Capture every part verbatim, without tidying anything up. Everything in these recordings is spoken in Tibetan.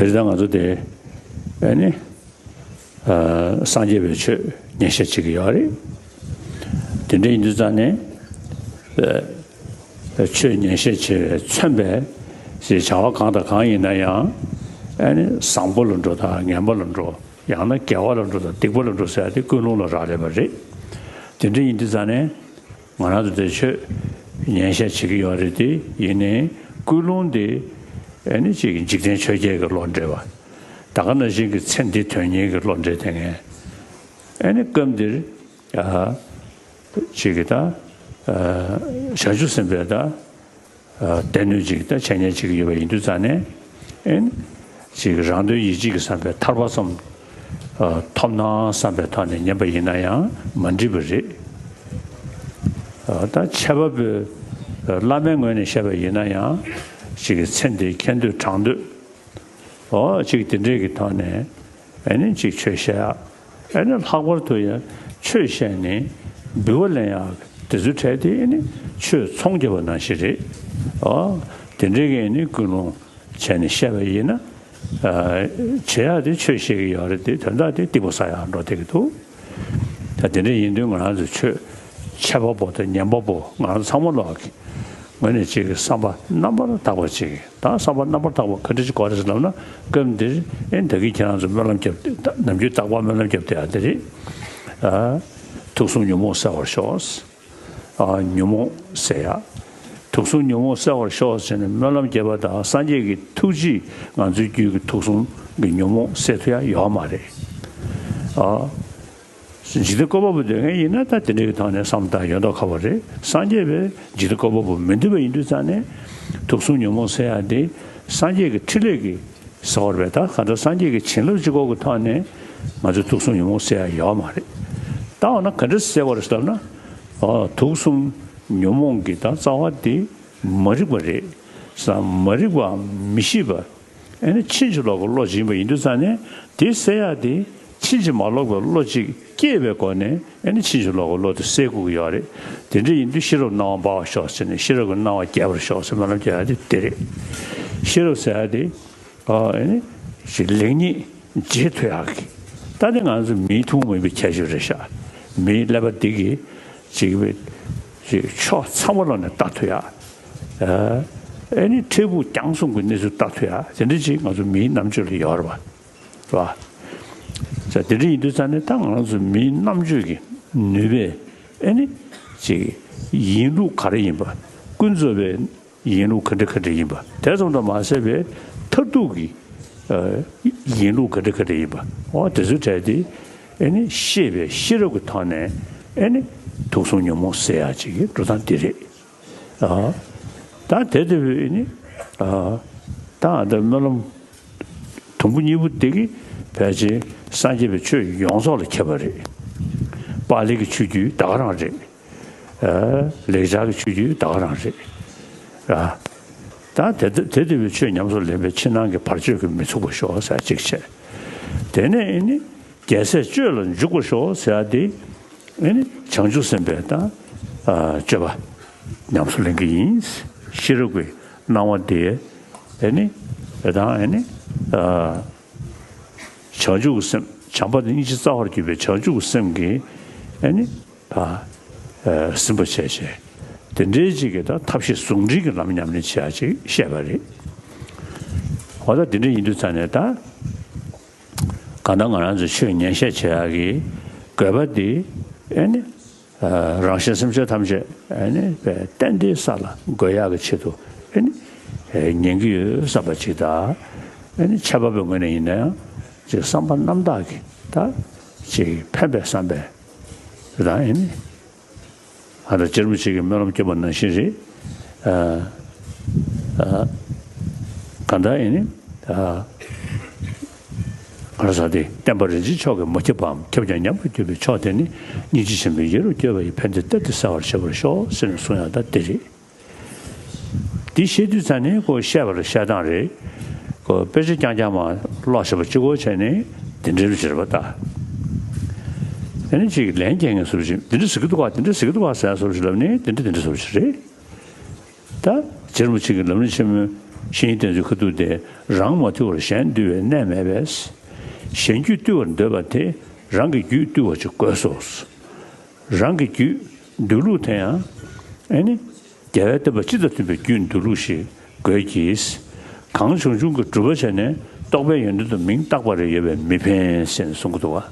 དེ་རིང་ད་ང་ཚོ་དེ་ཨ་ནི་ཨ་སངས་རྒྱས་པའི་ཆོས་ཉན་བཤད་བྱེད་ཀྱི་ཡོད་རེད། དེ་འདྲ་ཡིན་དུས་ཙང་ནས་ཨ་ཆོས་ཉན་བཤད་བྱེད་པའི་མཚོན་པའི་ཞེས་བྱ་བ་གང་དང་གང་ཡིན་ན་ཡང་ཨ་ནི་བཟང་པོ་ལ་འགྲོ་དང་ངན་པ་ལ་འགྲོ། ཡང་ན་དགེ་བ་ལ་འགྲོ་དང་སྡིག་པ་ལ་འགྲོ་ཟེར་ཡ་དེ་ཀུན་སློང་ལ་རག་ལས་པ་རེད། དེ་འདྲ་ཡིན་དུས་ཙང་ནས་ང་རང་ཚོ་དེ་ཆོས་ཉན་བཤད་བྱེད་ཀྱི་ཡོད་རེད་དེ། ཡིན་ནའི་ཀུན་སློང་དེ་ཨ་ནི་ཅིག་འཇིག་རྟེན་ཆོས་བརྒྱད་ཀྱི་བློ་འདྲེས་པ། ད་ག་ནང་བཞིན་གྱི་ཚེ་འདི་དོན་གཉེར་གྱི་བློ་འདྲེས་དེ་ངས་ཨ་ནི་སྐབས་འདིར་ཨ་ཅིག་གི་ད་ཨ་བྱང་ཆུབ་སེམས་དཔའི་ད་ཨ་སྡེ་སྣོད་ཅིག་ད་འཆད་ཉན་བྱེད་ཀྱི་ཡོད་པ་ཡིན་དུས་ཙང་ནས་ཨེ་ཅིག་རང་དོན་ཡིད་བྱེད་ཀྱི་བསམ་པའི་ཐར་པ་ཙམ་ཨ་ཐོབ་ན་བསམ་པའི་ཐོག་ནས་ཉན་པ་ཡིན་ན་ཡང་མ་འགྲིག་པ་རེད། ཨ་ད་འཆད་པ་པོས་བླ་མའི་ངོས་ནས་བཤད་པ་ཡིན་ན་ཡང་ཅིག་གི་ཚེ་འདིའི་ཁེ་འདོད་གྲགས་འདོད་ཨོ་ཅིག་དེ་འདྲས་ཀྱི་ཐོག་ནས་ཨེ་ནི་ཅིག་ཆོས་བཤད་ཡག་ཨེ་ནི་ལྷག་པར་དུ་ཡང་ཆོས་བཤད་ནས་འབུལ་བ་ལེན་ཡག་དེ་ཚོའི་གྲས་དེ་ཨེ་ནི་ཆོས་ཚོང་རྒྱབ་པ་ནང་བཞིན་རེད། ཨོ་དེ་འདྲས་ཀྱི་ཨེ་ནི་ཀུན་སློང་བྱས་ནས་བཤད་པ་ཡིན་ན་ཨ་བྱེད་ཡག་དེ་ཆོས་བཤད་ཀྱི་ཡོད་རེད་དེ། དོན་དག་དེ་སྡིག་པ་བསགས་ཡག་འགྲོ་བསྡད་ཀྱི་འདུག་ད་དེ་འདྲ་ཡིན་དུས་ང་རང་ཚོ་ཆོས་འཆད་པ་པོ་དང་ཉན་པ་པོ་ང་རང་ཚང་མ་ལོག་གི་ངོས་ནས་ཅིག་གི་བསམ་པ་རྣམ་པར་དག་པ་ཅིག་ད་བསམ་པ་རྣམ་པར་དག་པ་ག་འདྲ་ཅིག་དགོས་རེད་ཟེར་ལབ་ན། སྐབས་འདིར་ཨེ་ད་གིན་ཁྱེད་རང་ཚོ་སྨོན་ལམ་བརྒྱབ་སྟེ་ད་ནམ་རྒྱུན་རྟག་པར་སྨོན་ལམ་བརྒྱབ་བསྡད་ཡག་དེ་རེད། ཨ་དུག་གསུམ་ཉོན་མོངས་སེལ་བར་ཤོག་ཨ་ཉོན་མོངས་སེལ་ཡག་དུག་གསུམ་ཉོན་མོངས་སེལ་བར་ཤོག་ཟེར་ནས་སྨོན་ལམ་བརྒྱབ་པ་དང་སངས་རྒྱས་ཀྱི་ཐུགས་རྗེས་ང་ཚོའི་རྒྱུད་ཀྱི་དུག་གསུམ་གྱི་ཉོན་མོངས་སེལ་ཐུབ་ཡག་ཡོད་མ་རེད། ཨ། འཇིག་རྟེན་བཀོད་པ་པོ་འདོད་མཁན་ཡིན་ན་ད་དེ་འདྲའི་ཐོག་ནས་བསམ་བློ་བཏང་ཡོད་མདོག་ཁ་པོ་རེད། སངས་རྒྱས་པའི་འཇིག་རྟེན་བཀོད་པ་པོ་མི་འདོད་པ་ཡིན་དུས་ཙང་ནས་དུག་གསུམ་ཉོན་མོངས་སེལ་ཡག་དེ་སངས་རྒྱས་ཀྱི་ཕྲིན་ལས་ཀྱི་ཟེར་བ་རེད་པས། ད་ག་འདྲ་སངས་རྒྱས་ཀྱི་བྱིན་རླབས་གཅིག་པོ་གི་ཐོག་ནས་ང་ཚོ་དུག་གསུམ་ཉོན་མོངས་སེལ་ཡག་ཡོད་མ་རེད། ད་འོ་ན་ག་འདྲ་སེལ་བ་རེད་ཟེར་ན། ཨོ་དུག་གསུམ་ཉོན་མོངས་ཀྱི་ད་རྩ་བ་དེ་མ་རིག་པ་རེད། ས་མ་རིག་པའམ་མི་ཤེས་པ། ཨེ་ནི་ཕྱིན་ཅི་ལོག་གི་བློ་ཅིག་ཡིན་པ་ཡིན་དུས་ཙང་ནས་དེ་སེལ་ཡག་དེ་ཕྱིན་ཅི་མ་ལོག་པའི་བློ་ཅིག་སྐྱེས་པའི་སྒོ་ནས་ཨེ་ནི་ཕྱིན་ཅི་ལོག་གི་བློ་དེ་སེལ་དགོས་ཀྱི་ཡོད་རེད། དེ་འདྲ་ཡིན་དུས་ཤེས་རབ་སྣང་བ་འབར་བར་ཤོག་ཟེར་ནས་ཤེས་རབ་ཀྱི་སྣང་བ་རྒྱས་པར་ཤོག་ཟེར་སྨོན་ལམ་རྒྱག་ཡག་དེ་དེ་རེད། ཤེས་རབ་ཟེར་ཡག་དེ་ཨ་ཨེ་ནི་ཞིག་ལེགས་ཉེས་འབྱེད་ཐུབ་ཡག་གི། ད་དེ་ང་ཚོ་མིའི་ཐུན་མོང་མ་ཡིན་པའི་ཁྱད་ཆོས་རེད་ཤག་མིའི་ཀླད་པ་འདི་གི་ཅིག་པའི་ཅིག་ཕྱོགས་ཚང་མ་ལོག་ནས་ལྟ་ཐུབ་ཡག་ཨ་ཨེ་ནི་འཕྲལ་ཕུགས་རྒྱང་གསུམ་གྱི་གནས་ཚུལ་ལྟ་ཐུབ་ཡག་དེ་འདྲ་ཅིག་ང་ཚོ་མིའི་རྣམ་དཔྱོད་ལ་ཡོད་རེད་པ། རེད་པ། ཙང་དེ་འདྲ་ཡིན་དུས་ཙང་ནས་ད་ང་རང་ཚོ་མིའི་རྣམ་དཔྱོད་ཀྱི་ནུས་པས་ཨེ་ནི་ཅིག་ཡིན་ལུགས་ག་རེ་ཡིན་པ། ཀུན་རྫོབ་པའི་ཡིན་ལུགས་ག་འདྲ་ག་འདྲ་ཡིན་པ། དེ་ཙམ་དུ་མ་ཟད་པའི་མཐར་ཐུག་གི་ཨ་ཡིན་ལུགས་ག་འདྲ་ག་འདྲ་ཡིན་པ། འོ་དེ་ཚོའི་གྲས་དེ་ཨེ་ནི་ཤེས་པའི་ཤེས་རབ་ཀྱི་ཐོག་ནས་ཨེ་ནི་དུག་གསུམ་ཉོན་མོངས་སེལ་ཡག་ཅིག་གི་འགྲོ་སྟངས་འདི་རེད། ཨ་ད་དེ་ལྟ་བུའི་ཨེ་ནི་ཨ་ད་ཨ་ད་སྨོན་ལམ་དུམ་བུ་གཉིས་པོ་དེ་གིས་ཕལ་ཆེར་སངས་རྒྱས་པའི་ཆོས་ཡོངས་རྫོགས་ལ་ཁྱབ་པ་རེད། པཱ་ལི་གི་ཆོས་བརྒྱུད་ད་ག་རང་རེད། ཨ་ལེགས་སྦྱར་གྱི་ཆོས་བརྒྱུད་ད་ག་རང་རེད། ཨ་ད་དེ་དེ་དེ་ལྟ་བུའི་ཆོས་ཉམས་སུ་ལེན་པའི་ཕྱི་ནང་གི་བར་ཆད་ཀྱིས་མི་ཚུགས་པར་ཤོག་ཟེར་གཅིག་བྱས། དེ་ནས་ཨེ་ནི་རྒྱལ་སྲས་སྤྱོད་ལ་འཇུག་པར་ཤོག་ཟེར་ཡག་དེ་ཨེ་ནི་བྱང་ཆུབ་སེམས་དཔའི་ད་ཨ་སྤྱོད་པ་ཉམས་སུ་ལེན་གྱི་ཡིན། ཤེས་རབ་ཀྱི་སྣང་བ་དེ་ཨེ་ནི་ད་ཨེ་ནི་ཨ་བྱང་ཆུབ་ཀྱི་སེམས། བྱམས་པ་དང་སྙིང་རྗེ་རྩ་བར་གྱུར་པའི་བྱང་ཆུབ་ཀྱི་སེམས་ཀྱིས་ཨེ་ནི་ད་ཨ་ཟིན་པར་བྱས་བྱས། དེ་འདྲའི་ཅིག་གི་ད་ཐབས་ཤེས་ཟུང་འབྲེལ་གྱི་ལམ་ཉམས་ལེན་བྱེད་ཡག་ཅིག་བཤད་པ་རེད། འོ་ད་དེ་འདྲ་ཡིན་དུས་ཙང་ནས་ད་གང་ལྟར་ང་རང་ཚོ་ཆོས་ཉན་བཤད་བྱེད་ཡག་གི་དགོས་པ་འདི་ཨེ་ནི་ཨ་རང་གཞན་སེམས་ཅན་ཐམས་ཅད་ཨེ་ནི་དཔེ་གཏན་བདེའི་ས་ལ་འགོད་ཡག་གི་ཆེད་དུ་ཨེ་ནི་ཨེ་ཉན་གྱི་ཡོད་བསམ་པ་ཅིག་དང་། ཨེ་ནི་འཆད་པ་པོའི་ངོས་ནས་ཡིན་ན་ཡང་ཅིག་བསམ་པ་རྣམ་དག་གིས་ད་ཅིག་ཕན་པའི་བསམ་པས་ད་ཨེ་ནི་ཨ་ད་རྗེ་རིན་པོ་ཆེ་གིས་སྨོན་ལམ་བརྒྱབ་པ་ནང་བཞིན་རེད། ཨ་ཨ་གང་ལྟར་ཨེ་ནི་ཨ་ག་རེ་ཟེར་དེ། བསྟན་པ་རིན་ཆེན་མཆོག་གིས་མ་ཁྱབ་པའམ། ཁྱབ་ཀྱང་ཉམས་སུ་བསྐྱོད་པའི་མཆོག་དེ་ནི། སྙིང་རྗེ་ཆེན་པོས་ཡིད་རབ་བསྐྱོད་པ་ཡིས། ཕན་བདེའི་གཏེར་དེ་གསལ་བར་བྱེད་པར་ཤོག་ཟེར་ནས་གསུང་ཡག་ད་དེ་རེད། འདི་བཤད་དུས་ཙང་ནས་ཁོ་བཤད་པ་ལ་བཤད་སྟངས་རེད། ཁོ་དཔེ་ཆ་རྐྱང་རྐྱང་མར་ཀློག་བྱས་པ་གཅིག་པོ་བྱས་ནས་དེ་འདྲའི་རུ་བྱེད་པ་ད། ཨ་ནི་ཅིག་ལན་རྒྱག་མཁན་བཟོ་འདྲ་ཅིག་འདི་འདྲ་ཟེར་གྱི་འདུག་ག་འདི་འདྲ་ཟེར་གྱི་འདུག་ག་ཟེར་བཟོ་འདྲ་ཅིག་ལབ་ནས་དེ་འདྲ་དེ་འདྲ་བཟོ་འདྲ་ཅིག་རེད། ད་རྗེ་རིན་པོ་ཆེ་གི་ལམ་རིམ་ཆེན་མོའི་ བཤེས་གཉེན་བསྟེན་ཚུལ་ཁ་ཐུག་སྟེ། རང་མ་ཐུལ་བར་གཞན་བཏུལ་བའི་གནས་མེད་པས། གཞན་རྒྱུད་བཏུལ་བར་འདོད་པ་དེ། རང་གི་རྒྱུད་བཏུལ་བ་ཅིག་དགོས་སོ། རང་གི་རྒྱུད་འདུལ་ལུགས་དེ་ཡང་། ཨེ་ནི། རྒྱལ་བའི་བསྟན་པ་སྤྱི་དང་མཐུན་པའི་རྒྱུད་འདུལ་ལུགས་ཤིག་དགོས་ཀྱི། གང་བྱུང་བྱུང་གི་སྒྲུབ་པ་བྱས་ནས་རྟོགས་པའི་ཡོན་ཏན་དུ་མིང་བཏགས་པ་རེ་ཡོད་པས་མི་ཕན་ཟེར་ནས་གསུང་གི་འདུག་བ།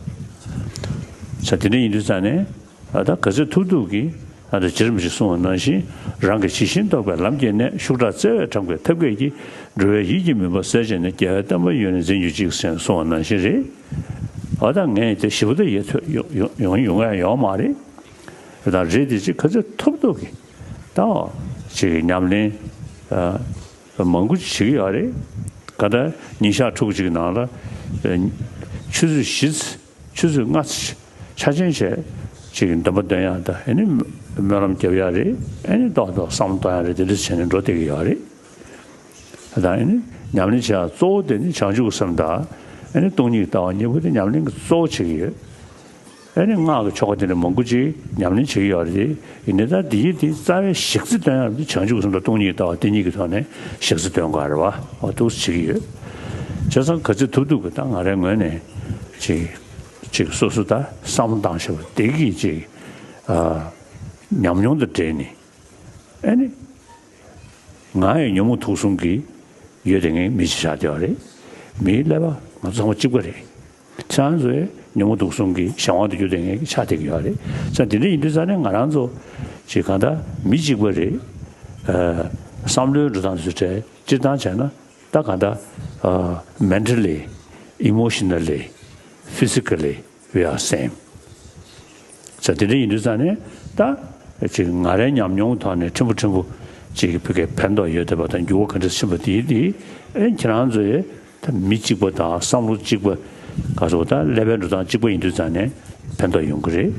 ས་དེ་འདྲ་ཡིན་དུས་ཙང་ནས། ཨ་ད་ག་ཚོད་ཐུབ་ཐུབ་ཀྱིས། ཨ་ད་རྗེ་རིན་པོ་ཆེས་གསུངས་པ་ནང་བཞིན། རང་གི་ཇི་བཞིན་རྟོགས་པའི་ལམ་བརྒྱུད་ནས། ཤུགས་དྲག་བརྩེ་བས་དྲངས་པའི་ཐབས་མཁས་ཀྱིས། འགྲོ་བའི་ཡིད་ཀྱི་མུན་པ་སེལ་བྱས་ནས། རྒྱལ་བའི་བསྟན་པ་ཡུན་རིང་འཛིན་གྱུར་ཅིག་ཟེར་ནས་གསུངས་པ་ནང་བཞིན་རེད། ཨ་ད་ངས་དེ་ཞེ་པོ་ད་ཡེ་ཐུབ་ཡོང་ཡོང་ཡོང་ཡ་ཡོད་མ་རེད། ད་རེད་དེ་ཅིག་ག་ཚོད་ཐུབ་ཐུབ་ཀྱིས། ད་ཅིག་ཉམས་ལེན་ཨ་མང་པོ་ཅིག་བྱེད་ཀྱི་ཡོད་རེད། ག་ད་ཉིན་ཞག་ཕྲུགས་གཅིག་ནང་ལ་ཨ་ཆུ་ཚོད་བཞི་ཚེ། ཆུ་ཚོད་ལྔ་ཚེ་ཆ་ཆེན་བྱས་ཅིག་འདོན་པ་འདོན་ཡག་དང་། ཨ་ནི་སྨོན་ལམ་རྒྱབ་ཡག་རེད། ཨ་ནི་ཏོག་ཏོག་བསམ་བློ་གཏོང་ཡག་རེད། དེ་འདྲ་བྱས་ནས་འགྲོ་བསྡད་ཀྱི་ཡོད་རེད། ད་ཨ་ནི་ཉམས་ལེན་བྱེད་ཡག་གཙོ་བོ་དེ་ནི་བྱང་ཆུབ་ཀྱི་སེམས་དང་། ཨ་ནི་སྟོང་ཉིད་ཀྱི་ལྟ་བ་གཉིས་པོ་དེ་ཉམས་ལེན་གྱི་གཙོ་བོ་བྱེད་ཀྱི་ཡོད། ཨ་ནི་སྔགས་ཀྱི་ཆོ་ག་དེ་འདྲ་མང་པོ་ཅིག་ཉམས་ལེན་བྱེད་ཀྱི་ཡོད་རེད། ཡིན་ནའི་ད་འདི་ཡི་དེ་རྩ་བའི་གཞི་རྩ་འདོན་ཡག་དེ་བྱང་ཆུབ་ཀྱི་སེམས་དང་སྟོང་ཉིད་ཀྱི་ལྟ་བ་དེ་གཉིས་ཀྱི་ཐོག་ནས་གཞི་རྩ་འདོན་དགོས་རེད་བ། འོ་འདུག་སེ་བྱེད་ཀྱི་ཡོད། བྱས་ཙང་ག་ཚོད་ཐུབ་ཐུབ་ཀྱིས་ད་ང་རའི་ངོས་ནས་ཅིག་ཅིག་སོ་སོ་ད་བསམ་བློ་བཏང་བྱས་པ་དེ་གི་ཅིག་ཨ་ཉམས་མྱོང་དང་འབྲེལ་ནས། ཨ་ནི། ང་ཡི་ཉོན་མོངས་དུག་གསུམ་གྱིས་ཡོད་དེ་ངའི་མི་གཅིག་ཆགས་བསྡད་པ་རེད། མིའི་ཀླད་པ་ང་ཚོ་ཚང་མ་གཅིག་པ་རེད། ཁྱེད་རང་ཚོའི་ཉོན་མོངས་དུག་གསུམ་གྱི་གཞན་དབང་དུ་གྱུར་ཏེ་ངས་ཆགས་བསྡད་ཀྱི་ཡོད་རེད། ས་དེ་འདྲ་ཡིན་དུས་ཙང་ནས་ང་རང་ཚོ་ཅིག་གང་ལྟར་མི་གཅིག་པ་རེད། ཨ་བསམ་བློའི་འགྲོ་སྟངས་དེ་ཚོ་གྲས་སྤྱིར་བཏང་བྱས་ན་ད་གང་ལྟར་ཨ་mentally, emotionally, physically we are same. ས་དེ་འདྲ་ཡིན་དུས་ཙང་ནས་ད་ཅིག་ང་རའི་ཉམས་མྱོང་ཐོག་ནས་ཕྲན་བུ་ཕྲན་བུ་ཅིག་ཕ་གིར་ཕན་ཐོགས་ཡོད་བསྡད་པ་དང་འགྱུར་བ་ག་འདྲ་ཕྱིན་པ་དེ་དེ་ཨེ་ཁྱེད་རང་ཚོ་ཡི་ད་མི་གཅིག་པ་དང་བསམ་བློ་གཅིག་པ། ག་ཚོད་ད་ཀླད་པའི་འགྲོ་སྟངས་གཅིག་པ་ཡིན་དུས་ཙང་ནས་ཕན་ཐོགས་ཡོང་གི་རེད།